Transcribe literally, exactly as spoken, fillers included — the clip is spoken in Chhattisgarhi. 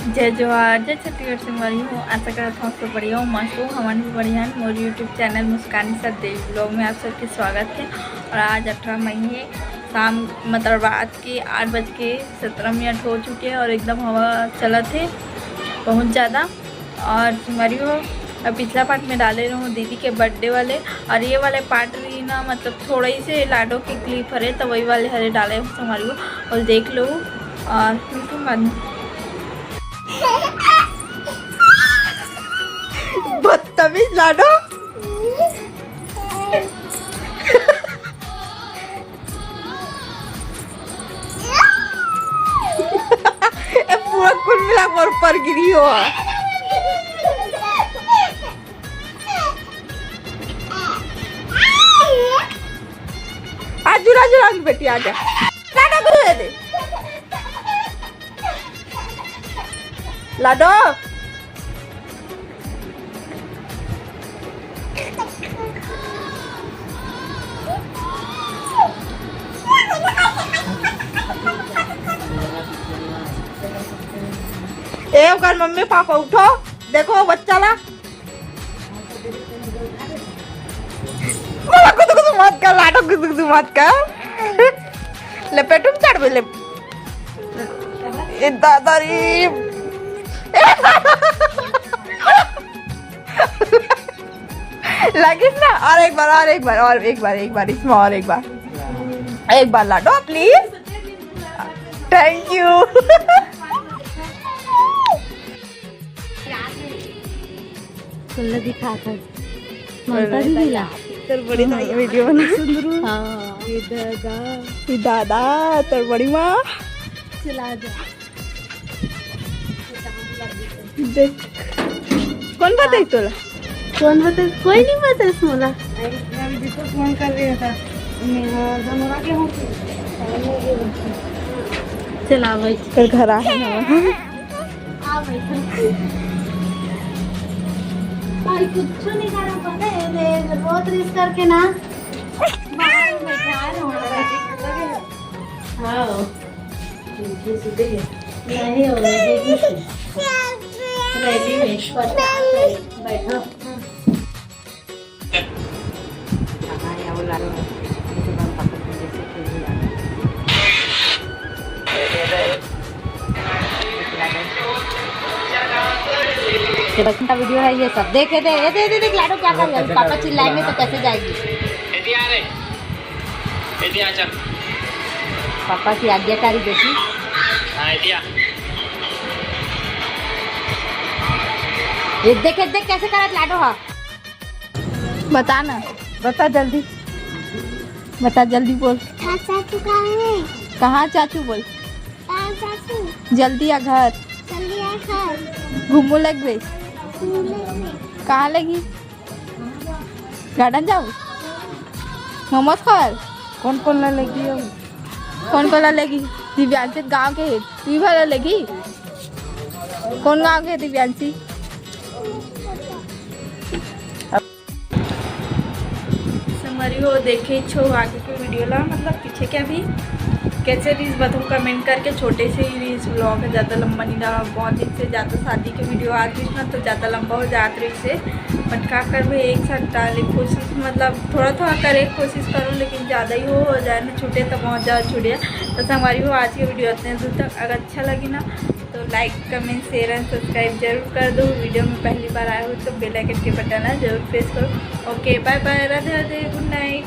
जय जोहार, जय छत्तीसगढ़ संगवारी हो। आशा करत हूँ सब बढ़िया हो, मस्त हो। हमन भी बढ़िया हन। मोर YouTube चैनल मुस्कानी सर देवी ब्लॉग में आप सबके स्वागत है। और आज अठारह मई है, शाम मतलब रात के आठ बज के सत्रह मिनट हो चुके हैं और एकदम हवा चलत है बहुत ज़्यादा। और संगवारी हो, अब पिछला पार्ट में डाले रहूँ दीदी के बर्थडे वाले, और ये वाले पार्ट भी ना मतलब थोड़ा ही से लाडो के क्लिप हरे तो वही वाले हरे डाले हूँ संगवारी हो, और देख लो। और मिलते हैं बाद में। बदतमीज लाडो। ए, पूरा कुल मिला के मोर ऊपर गिरी हो। आ जुरा जुरा के बेटी आ जा। लाडो गुरु दे दे। लाडो। ए, ओकर मम्मी पापा उठो, देखो बच्चा ला। मामा गुदगुदू मत कर, लाडो गुदगुदू मत कर। लपेटू में चढ़ ले। ए दादा रे। लगिस ना? और एक बार, और एक बार, और एक बार, एक बार, इसमें और एक बार। एक बार लाडो, please। Thank you। तुमने दिखा था। ममता दीदी ला। तेरे बड़ी माँ वीडियो बना। सुंदरू। हाँ। ये दादा। ये दादा, तेरे बड़ी माँ। चला जा। देख। कौन बताई तोला? कौन बताई? कोई नहीं बताई मोला। अभी जिसको फोन कर रहे था, मैं, हाँ, जमरा के हूँ। चला भाई। तेरे घर आ है ना? आ भाई। भाई कुछ नहीं करना पड़ता है, ये बहुत रिस्क करके ना बाहर में बैठा है हमारा। हाँ। नहीं हो रहा है। Ready है। बैठो। ये बच्चा वीडियो है ये सब। देख, ये दे, ये दे, ये दे, देख लाडो क्या कर रहा है। पापा चिल्लाएंगे तो कैसे जाएगी? एती आ रे। एती आ, चल। पापा की आज्ञाकारी बेटी। हाँ, एती आ। ये देख, ये देख कैसे करत लाडो हा। बता ना, बता जल्दी, बता जल्दी बोल। कहाँ चाचू कहाँ है? कहाँ चाचू बोल? कहाँ चाचू? जल्दी आ घर। जल्दी आ घर। घूमू लगबे। घूमू लगबे। कहाँ लगी? गार्डन जाओ। मोमोज खाओ। कौन कौन ला लगी हो? कौन कौन ला लगी? दिव्यांशी गांव के है, तू ही भला लगी। कौन गांव के है दिव्यांशी? संगवारी हो, देखे छो आगे के वीडियो ला, मतलब पीछे के भी कैसे रील्स बताऊँ, कमेंट करके। छोटे से ही रील्स ब्लॉग है, ज़्यादा लंबा नहीं रहा। बहुत दिन से ज़्यादा शादी के वीडियो आत रहिस ना, तो ज़्यादा लंबा हो जात रहिस से। But का करबे, एक साथ डाले कोशिश, मतलब थोड़ा थोड़ा करे कोशिश करूँ, लेकिन ज़्यादा ही हो, हो जाए ना, छूटे तो बहुत ज़्यादा छूट जाए। तो संगवारी हो, आज के वीडियो इतने दूर तक। अगर अच्छा लगी ना तो लाइक, कमेंट, शेयर एंड सब्सक्राइब जरूर कर दो। वीडियो में पहली बार आए हो तो बेल आइकन के बटन ला जरूर प्रेस करो। ओके, बाय बाय, राधे राधे, गुड नाइट।